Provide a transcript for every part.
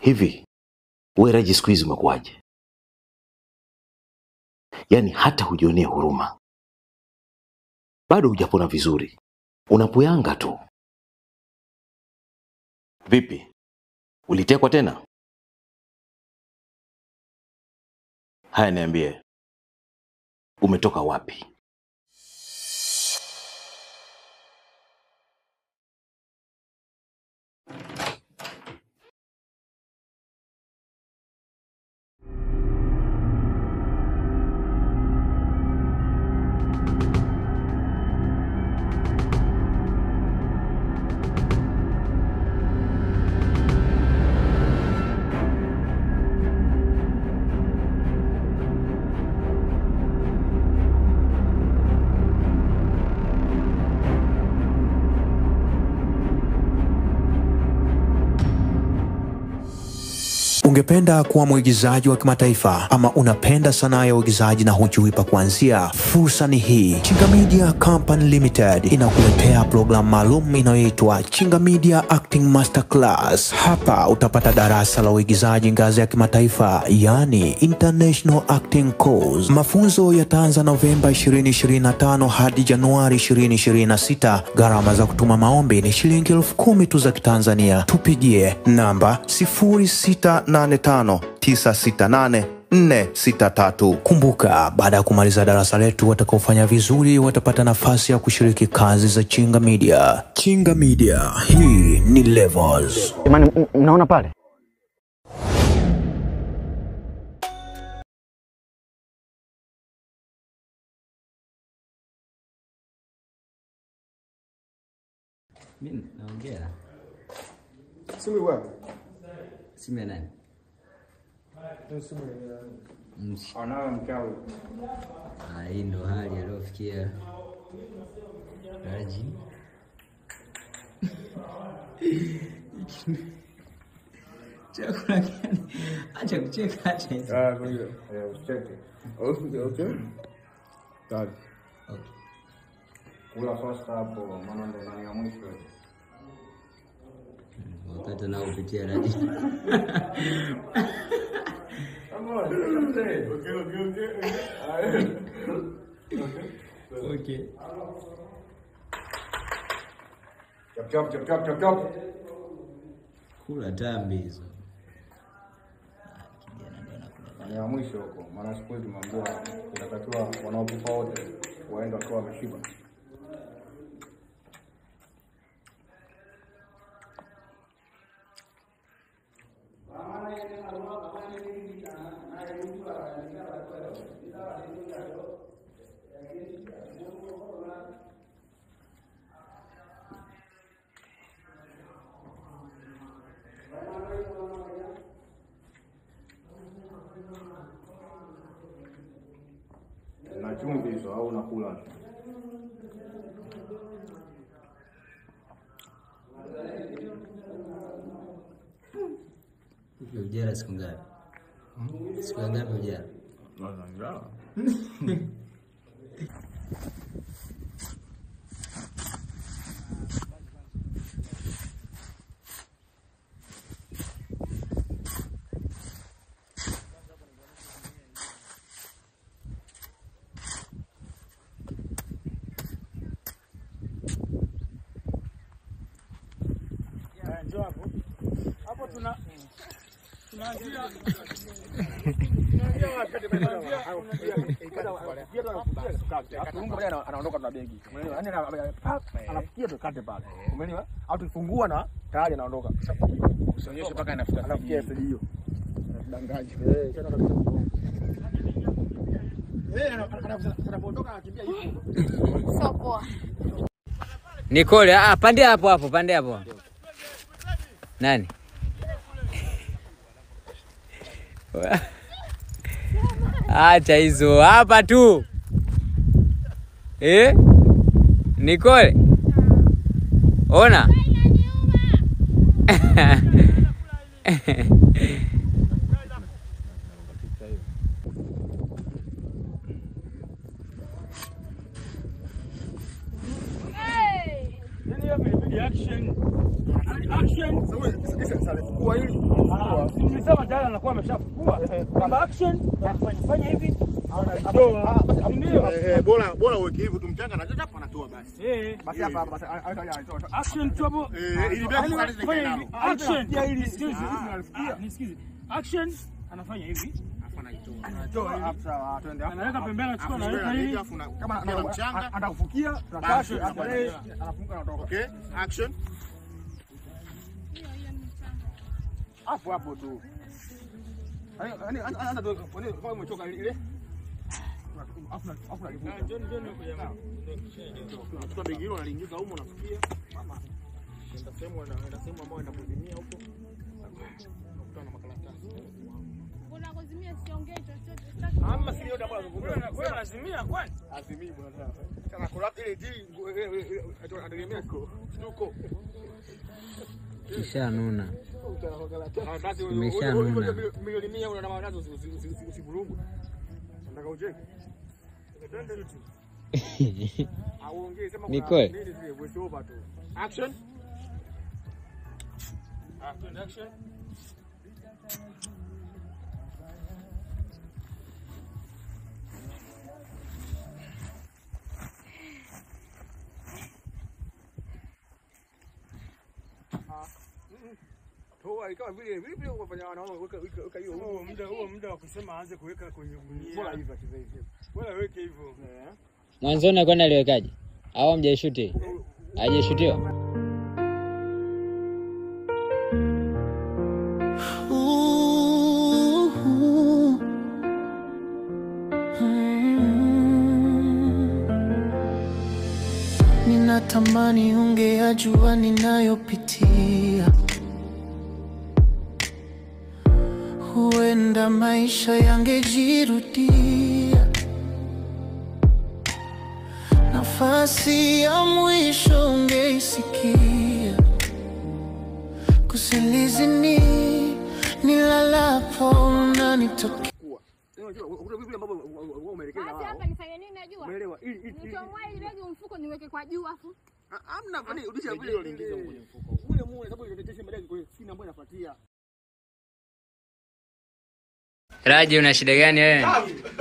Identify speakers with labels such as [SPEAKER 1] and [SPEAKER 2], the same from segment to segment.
[SPEAKER 1] Hivi wewe Raji siku hizi umekuaje? Yaani hata hujionee huruma. Bado hujapona vizuri. Unapuyanga tu. Vipi? Ulitekwa tena? Haya niambie. Umetoka wapi?
[SPEAKER 2] Ungependa kuwa mwigizaji wa kimataifa ama unapenda sanaa ya uigizaji na hujui pa kuanzia? Fursa ni hii. Chinga Media Company Limited inakuletea programu maalum inayoitwa Chinga Media Acting Masterclass. Hapa utapata darasa la uigizaji ngazi ya kimataifa, yani International Acting Course. Mafunzo yataanza Novemba 2025 hadi Januari 2026. Gharama za kutuma maombi ni shilingi 10,000 tu za Kitanzania. Tupigie namba 0685 968 463. Kumbuka, baada ya kumaliza darasa letu, watakaofanya vizuri watapata nafasi ya kushiriki kazi za Chinga Media. Chinga Media, hii ni Levels.
[SPEAKER 3] Jamani, mnaona pale?
[SPEAKER 4] Mimi naongea.
[SPEAKER 5] Simu wapi?
[SPEAKER 4] Simu ya nani?
[SPEAKER 5] Simu ya anayo mkawe.
[SPEAKER 4] Hii ndo hali aliyofikia Raji. Chakula gani? Acha kucheka, acha hizo.
[SPEAKER 5] Ah, kwa hiyo, usicheke. Okay, okay. Tayari.
[SPEAKER 4] Okay.
[SPEAKER 5] Kula fasta hapo, maana ndo nani ya mwisho.
[SPEAKER 4] Wakati nao kupitia Raji.
[SPEAKER 5] Okay, okay, okay.
[SPEAKER 4] Okay.
[SPEAKER 5] Chap chap chap chap chap chap.
[SPEAKER 4] Kula tambi hizo. Kijana ndo anakula.
[SPEAKER 5] Ni ya mwisho huko. Maana siku hizi tumeambiwa inatakiwa wanaokufa wote waende wakiwa wameshiba. Na chumvi hizo au unakula?
[SPEAKER 4] Ujara siku ngapi? Siku ngapi ujara?
[SPEAKER 6] Hapo tuna anaondoka na begi. Umeelewa? Yaani anafikia tu kate pale. Umeelewa? Au tufungua na tayari anaondoka.
[SPEAKER 5] Usionyeshe mpaka anafika.
[SPEAKER 6] Anafikia sasa hiyo. Anadanganya. Eh, tena kabisa. Eh, anapotoka anakimbia hivyo.
[SPEAKER 7] Sio poa.
[SPEAKER 4] Nicole, pande hapo hapo, pande hapo. Nani? Acha hizo hapa tu. Eh? Nicole. Ona.
[SPEAKER 6] Hey!
[SPEAKER 3] Action.
[SPEAKER 6] Sasa alifukua hili.
[SPEAKER 3] Nilisema tayari anakuwa ameshafukua. Kwamba action fanya hivi. Anatoa. Ndio.
[SPEAKER 6] Bora uweke hivyo tu mchanga na chapa anatoa basi. Basi hapa basi anatoa.
[SPEAKER 3] Action tu hapo.
[SPEAKER 6] Ili begi kwanza nalo.
[SPEAKER 3] Action. Nisikize. Nisikize. Action anafanya hivi.
[SPEAKER 6] Anatoa hivi. Sawa, twende hapo.
[SPEAKER 3] Anaweka pembeni anachukua anaweka hili.
[SPEAKER 6] Kama ana mchanga atakufukia, tunakasha anafunga anatoka. Okay, action. Hapo hapo tu. Yaani anaanza tu kama umechoka ile. Afu na
[SPEAKER 3] John huko jamaa.
[SPEAKER 6] Unachukua begi hilo unaliingiza humo unafukia. Mama. Nenda sehemu ambayo inakuzimia huko. Unakutana na makaratasi.
[SPEAKER 7] Mbona kuzimia siongei chochote?
[SPEAKER 6] Ama sio ndio bwana.
[SPEAKER 3] Wewe unazimia kwani?
[SPEAKER 6] Azimii bwana. Sana collapse ile deal anategemea stuko.
[SPEAKER 4] Kisha nuna. Imesha nuna.
[SPEAKER 6] Milioni 100 una nazo usivurugwe. Nataka ucheke. Auongee sema kuna nini zile voice over tu. Action.
[SPEAKER 3] Action.
[SPEAKER 6] Toa ikawa vile vile unafanya wanaume weka hiyo.
[SPEAKER 3] Huo muda wa kusema aanze kuweka kwenye gunia.
[SPEAKER 6] Bora hivi acheze hivi.
[SPEAKER 3] Bora weke hivyo.
[SPEAKER 4] Mwanzoni kwani aliwekaje? Au hamjaishuti? Hajaishutiwa?
[SPEAKER 8] Ninatamani ungeyajua ninayopitia. Huenda maisha yangejirudia. Nafasi ya mwisho ungeisikia. Kusilizini nilalapo unanitokea.
[SPEAKER 7] Basi hapa nifanye nini najua? Nichomoe ile begi mfuko niweke kwa juu afu.
[SPEAKER 6] Hamna kwani rudisha vile uliingiza kwenye mfuko. Ule muone sababu ile madai kwa sina ambayo inafuatia.
[SPEAKER 4] Raji una shida gani wewe?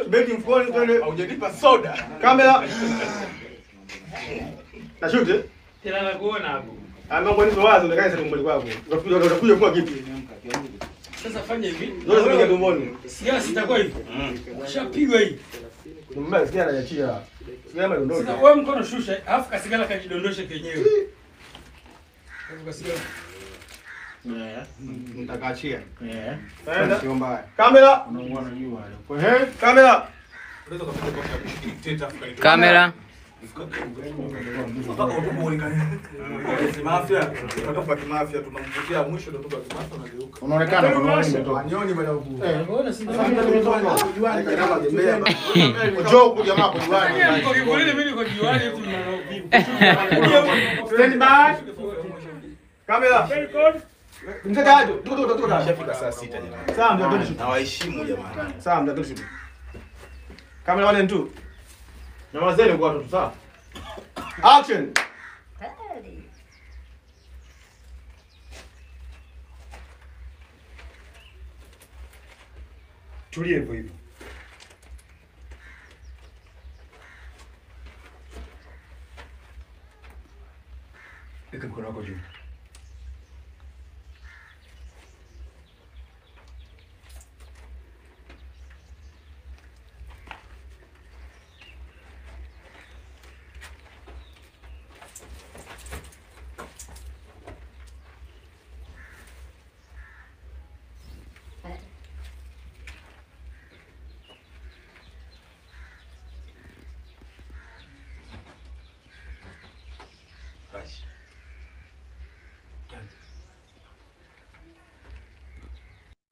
[SPEAKER 5] Begi mfukoni twende. Haujanipa soda. Kamera. Na shoot.
[SPEAKER 3] Tena nakuona hapo.
[SPEAKER 5] Mambo ni wazo ndio kaisa tumboni kwako. Utakuja kwa kipi?
[SPEAKER 3] Sasa fanya hivi.
[SPEAKER 5] Ndio zimeingia tumboni.
[SPEAKER 3] Siasa itakuwa hivi. Ushapigwa hii.
[SPEAKER 5] Mbona sikia anajiachia. Sikia madondosha.
[SPEAKER 3] Sasa wewe mkono shusha, alafu kasigala kajidondoshe kenyewe. Alafu kasigala.
[SPEAKER 5] Nitakaachia. Sio mbaya. Kamera. Unaona jua leo. Kamera.
[SPEAKER 9] Unaweza kupiga kwa dictator afu
[SPEAKER 4] Kamera.
[SPEAKER 9] Mpaka utubu uonekane. Mafia, kutoka kimafia tunamvutia mwisho ndio kutoka kimafia unageuka.
[SPEAKER 5] Unaonekana unaona imetoka.
[SPEAKER 6] Nyoni bwana huku.
[SPEAKER 3] Unaona si
[SPEAKER 5] Njoo huku jamaa kujuani.
[SPEAKER 3] Niko kivulini mimi niko juani huku
[SPEAKER 5] Stand by. Kamera. Mtaka aje? Tuko.
[SPEAKER 9] Shafika saa 6 jamani.
[SPEAKER 5] Sawa mzee ndio shoot.
[SPEAKER 9] Nawaheshimu jamani.
[SPEAKER 5] Sawa mzee ndio shoot. Kamera 1 and 2. Na wazee kwa watoto sawa? Action. Tulie hivyo hivyo. Weka mkono wako juu.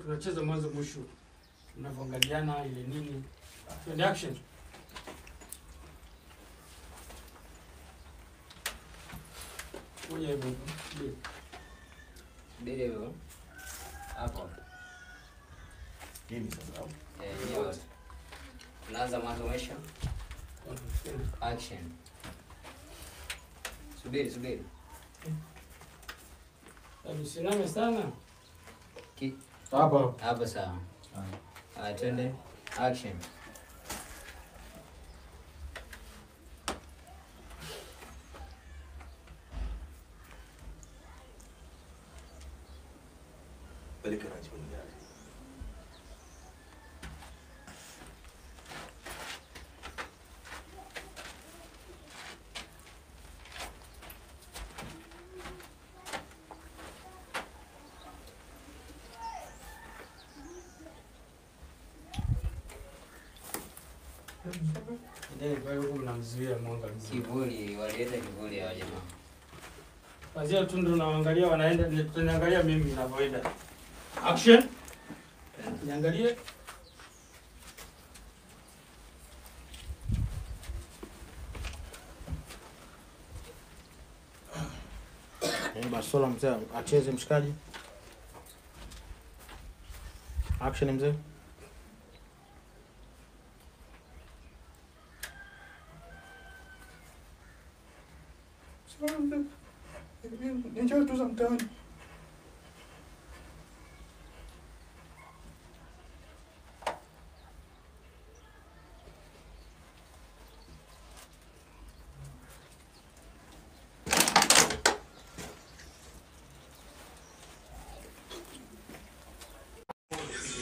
[SPEAKER 3] Tunacheza mwanzo mwisho. Mnavyoangaliana ile nini. Twende action. Moja hivyo.
[SPEAKER 4] Mbili hivyo. Hapo.
[SPEAKER 1] Mimi sasa au?
[SPEAKER 4] Ndio. Tunaanza mwanzo mwisho. Action. Subiri, subiri.
[SPEAKER 3] Usiname sana. Hapo.
[SPEAKER 4] Hapo sawa. Haya, twende. Action.
[SPEAKER 1] Peleka maji kwenye gari.
[SPEAKER 4] Kivuli, walileta kivuli hawa jamaa.
[SPEAKER 3] Kwanzia tu ndo naangalia wanaenda, nitaangalia mimi ninavyoenda. Action. Niangalie.
[SPEAKER 6] Basola mzee acheze mshikaji. Action mzee.
[SPEAKER 9] Njoo tu za mtaani.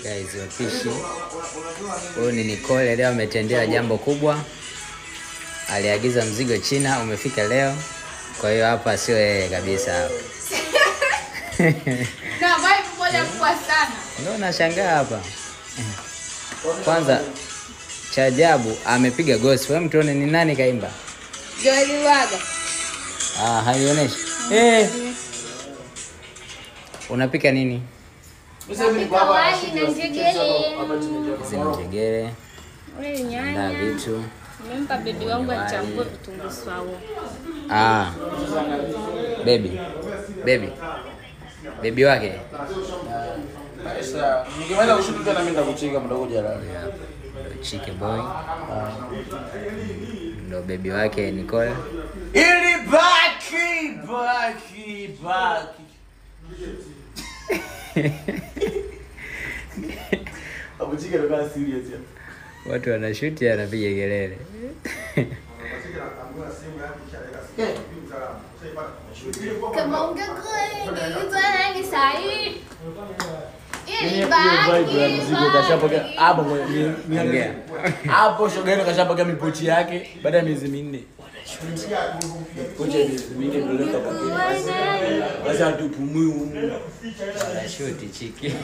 [SPEAKER 4] Guys, wapishi. Huyu ni Nicole, leo ametendea jambo kubwa. Aliagiza mzigo China, umefika leo. Kwa hiyo hapa sio yeye kabisa hapa.
[SPEAKER 7] Na vibe moja kubwa sana.
[SPEAKER 4] Ndio nashangaa hapa. Kwanza cha ajabu amepiga gospel. Wewe mtuone ni nani kaimba?
[SPEAKER 7] Joel Lwaga.
[SPEAKER 4] Ah, haionyeshi. Unapika nini?
[SPEAKER 7] Napika wali na njegere.
[SPEAKER 4] Hizi ni njegere.
[SPEAKER 7] Ule nyanya.
[SPEAKER 4] Na vitu.
[SPEAKER 7] Nimempa baby wangu achambue vitunguu swaumu.
[SPEAKER 4] Ah. Baby. Baby. Baby wake.
[SPEAKER 9] Sasa nikimaliza kushuti tena mimi nitakuchika mdogo jalali.
[SPEAKER 4] Ndo Chike boy. Ndo baby wake Nicole.
[SPEAKER 9] Ili baki baki baki.
[SPEAKER 1] Abuchike ndo serious ya.
[SPEAKER 4] Watu wanashuti anapiga kelele.
[SPEAKER 7] Kama ungekuwa nani sahi? Ili baki
[SPEAKER 9] hapo niongea. Hapo shoga yenu kashapokea mipochi yake baada ya miezi minne. Mipochi ya miezi minne ndio leo kapokea. Basi hatupumui humu.
[SPEAKER 4] Wanashuti Chiki.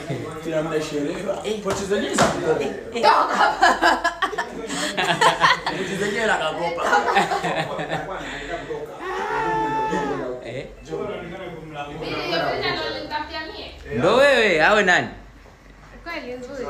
[SPEAKER 9] Kila muda sherehe. Pochi zenyewe za kukopa.
[SPEAKER 7] Toka hapa.
[SPEAKER 9] Pochi zenyewe la kakopa.
[SPEAKER 4] Ndo wewe awe nani?
[SPEAKER 7] Kweli nzuri.